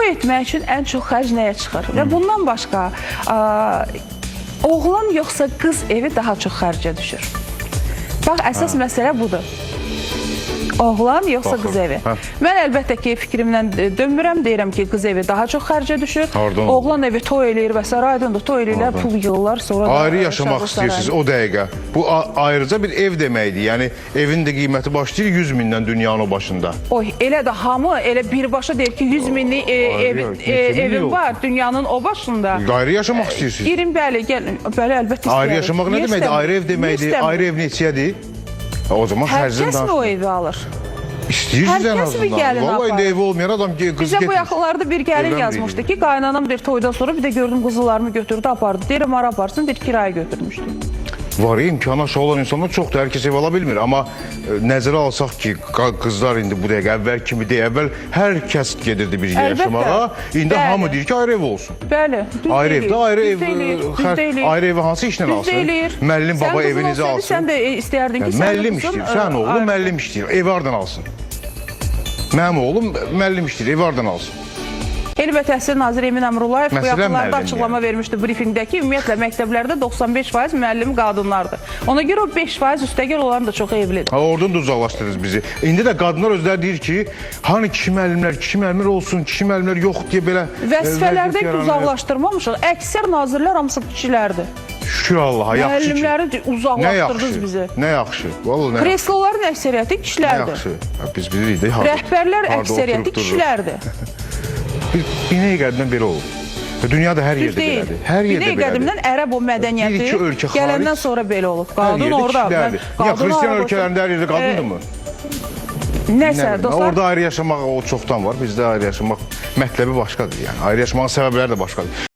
Toy etmək üçün ən çox xərc nəyə çıxır? Və bundan başqa oğlan yoxsa qız evi daha çox xərcə düşür? Bax, əsas məsələ budur. Oğlan yoxsa Baxın, qız evi? hə. Mən əlbəttə ki, fikrimdən dönmürəm. Deyirəm ki, qız evi daha çox xərcə düşür. Hardan? Oğlan evi toy eləyir və sair, aydındır. Toy eləyirlər, pul yığırlar, sonra da Ayrı yaşamaq Şadlıq istəyirsiniz sarayında. o dəqiqə. Bu ayrıca bir ev deməkdir. Yəni evin də qiyməti başlayır 100 mindən dünyanın o başında. Oy, elə də hamı elə birbaşa deyir ki, 100 minlik Ayrı, neçə evim milyon? var dünyanın o başında. Ayrı yaşamaq istəyirsiniz. İrim bəli, gəl, bəli, əlbəttə Ayrı istəyərik. yaşamaq nə Niyə deməkdir? istəmirik? Ayrı ev Niyə deməkdir. istəmirik? Ayrı ev neçəyədir? O zaman Hər xərcdən kəs mi o danışmır. evi alır? İstəyirsiniz Hər ən kəs mi azından. gəlin Vallahi indi aparır? evi olmayan adam ki, qız Bizə bu getmir. yaxınlarda bir gəlin Evlənmir yazmışdı idi. ki, qaynanam deyir toydan sonra bir də gördüm qızıllarımı götürdü, apardı. Deyirəm hara aparsın, deyir kirayə götürmüşdü. Var, imkanı aşağı olan insanlar çoxdur. Hər kəs ev ala bilmir. Amma nəzərə alsaq ki, qızlar indi bu dəqiqə əvvəl kimi deyil. Əvvəl hər kəs gedirdi bir yerə Əlbəttə. yaşamağa. İndi Bəli. hamı deyir ki, ayrı ev olsun. Bəli, düz Ayrı eləyir, evdə ayrı düz ev, eləyir, düz eləyir. ayrı evi hansı işlə Düz alsın? eləyir. Müəllim Sən baba qızın evi necə olsaydı, alsın? Sən də istəyərdin ki, Yəni, sənin müəllim qızın, işləyir. Sən oğlun ayrı- müəllim işləyir. Evi hardan alsın? Mənim oğlum müəllim işləyir. Evi hardan alsın? Elm və Təhsil Naziri Emin Əmrullayev bu Məsələn, yaxınlarda müəllim açıqlama yəni. vermişdi brifinqdə ki, ümumiyyətlə məktəblərdə 95% müəllim qadınlardır. Ona görə o 5% üstəgəl olan da çox evlidir. Ha, oradan da uzaqlaşdırırız bizi. İndi də qadınlar özləri deyir ki, hani kişi müəllimlər, kişi müəllimlər olsun, kişi müəllimlər yox deyə belə Vəzifələrdə vəziyyət yaranır. uzaqlaşdırmamışıq. Əksər nazirlər hamısı kişilərdir. Şükür Allaha, yaxşı ki. Müəllimləri Nə uzaqlaşdırdınız yaxşı. bizi. Nə yaxşı. Vallahi nə yaxşı. Kresloların əksəriyyəti Nə kişilərdir. yaxşı. Ha, biz bilirik də harda. Rəhbərlər harda əksəriyyəti oturub dururuq. kişilərdir. Biz binəyi qədimdən belə olub. Və Dünyada hər Düz yerdə deyil. belədir. Hər yerdə Binəyi belədir. qədimdən ərəb o Bir mədəniyyəti iki ölkə xaric, gələndən sonra belə olub. Hər Qadın yerdə orada. kişilərdir. Mən Ya qadını xristian hara qoysam- ölkələrində hər yerdə qadındırmı? Nəsə Nə bilim, dostlar, Orada ayrı yaşamaq o çoxdan var. Bizdə ayrı yaşamaq mətləbi başqadır yəni. Ayrı yaşamağın səbəbləri də başqadır.